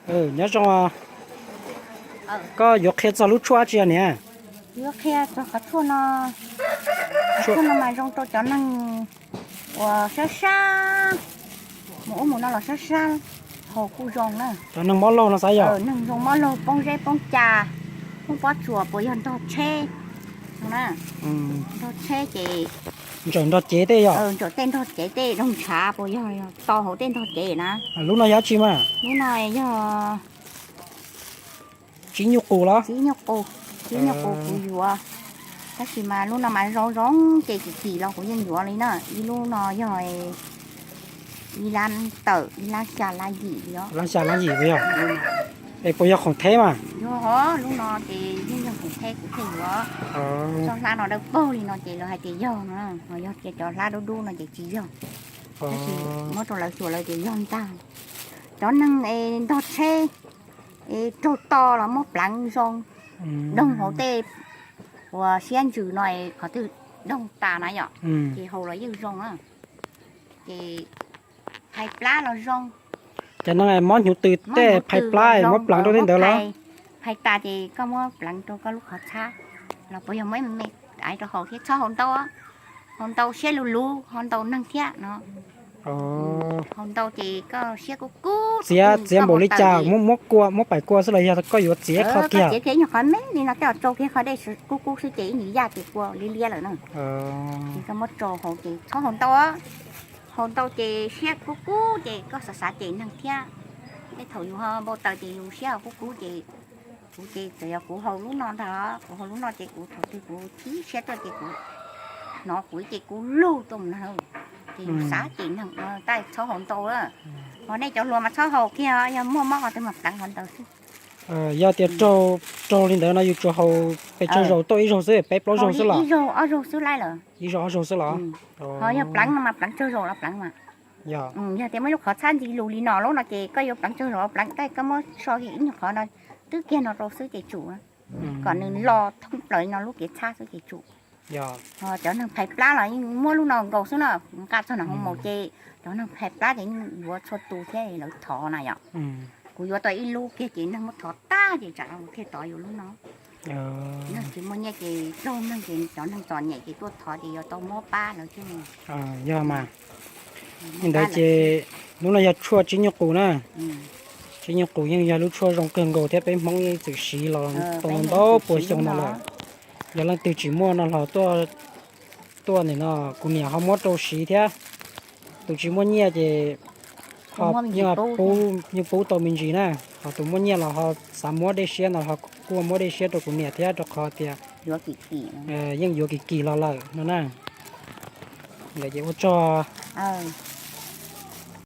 Nyob zoo, koj yuav qhia txog lub tshuaj dab tsi niam? Yuav qhia txog qhov tshuaj no, tshuaj no mas zoo rau cov neeg uas sab sab, mus ub mus no los sab sab, haus kuj zoo na. Cov neeg mob laug no xav yog? Neeg zoo mob laug, poob zeb poob ca, poob pob tsuas, puas yog ntog tsheb, ntog tsheb ces ntsaum ntog cev tej yog, ntsaum tej ntog cev tej doog ntshav, puas yog to hauv tej ntog cev na. Lub no yog dab tsi mas? Lub no yog tsib nyuj qus los? Tsib nyuj qus, tsib nyuj qus kuv yuav, tab sis mas lub no mas zoo zoo ces kim kim los kuv yeej yuav li na. Ib lub no yog ib lab tawm, ib lab xya lab yim li os. Lab xya lab yim puas yog? Es puas yog khoom theb mas? Yog, lub no ces yeej yog khoom theb kuv thiaj yuav. Txoj hlab no dawb paug li no ces lawv hais tias yog no, ho yog tias cov hlab dub dub no ces tsis yog. Tab sis muab rau lawv xyuas lawv tias yog ntag. Cov neeg es ntog tsheb es raug to los muab pleev zoo, doog hauv tej uas siab ntsws no es qhov twg doog tas na yom, ces haus los yeej zoo na. Ces phais plab los zoo. Cov neeg mob hnyuv tws tej phais plab muab pleev rau tej ntawd los? Phais tas ces koj muab pleev rau koj lub qhov txhab los puas yog muab me me aiv rau haus thiab txhob haus ntau. Haus ntau siab luv luv, haus ntau neeg thiab no. Haus ntau ces koj siab kub kub, txiav txiav npaum li cas, muab kua muab paim kua xwb los yog koj yuav txiav qhov kiag? Txiav kiag ib nyuag qhov me li no tej zaum tsau kiag qhov dej kub kub xwb ces ib nyuag yaj ces kua liab liab lawm na. Ces koj muab tsau haus ces txhob haus ntau. Haus ntau ces siab kub kub ces koj xav xav cem neeg thiab. Tej thaum yus ho npau taws ces yus siab ho kub kub ces kuv ces txawm yog kuv haus lub no ntag, kuv haus lub no ces kuv thaum twg kuv chim siab tuaj ces kuv hnov kuv ib ce kub lug tuaj mus no, ces yus xav cem neeg, tab txhob haus ntau. Ho nej cov hluas mas txhob haus kiag, yog muaj mob qhov twg mas pleev qhov ntawd xwb. Yog tias raug li ntawd no yus tsuas haus pes tsawg zaus, tau ib zaug xwb, peb plaub zaug xwb los? Ib zaug ob zaug xwb lawm. Ib zaug ob zaug xwb los? Ho yog pleev no mas pleev tsawg zaus los pleev mas. Yog tias muaj ib lub qhov txhab ntxi lus li no lub no ces koj yuav pleev tsawg zaus pleev, tab koj muab so ib nyuag qhov no twb kiag no rau xwb ces tsum, kom nws lo thoob plaws no lub kev txhab xwb ces tsum. Ho cov neeg phais plab los yeej muab lub no nkaus xwb no, nqa txog nram hoo maum ces cov neeg phais plab ces yeej yuav txhua tus thiab lawv thov na yom. Kuv yuav tau ib lub kiag ces neeg muab thov tag ces tsam no kuv thiaj tov yuav lub no. Neeg tsis muaj nyiaj ces raug neeg ces cov neeg txom nyem ces tuaj thov ces yuav tau muab pab lawv thiab. Yog mas. Li ntawd ces lub no yog tshuaj tsib nyuj qus na. Tsib nyuj qus yeej yog lub tshuaj zoo kawg nkaus thiab peb Hmoob yeej txwm siv los tau ntau pua xyoo no lawm. Yog leej twg tsis muaj no los tuaj ntawm no kuv niam ho muab rau siv thiab. Tus tsis muaj nyiaj ces ho yeej pub, yeej pub tau me ntsis na. Ho tus muaj nyiaj los ho xav muab dej siab no ho kuj muab dej siab rau kuv niam thiab rau qhov tias yeej yuav kim kim los lawm no na. Ntawd ces ua tsaug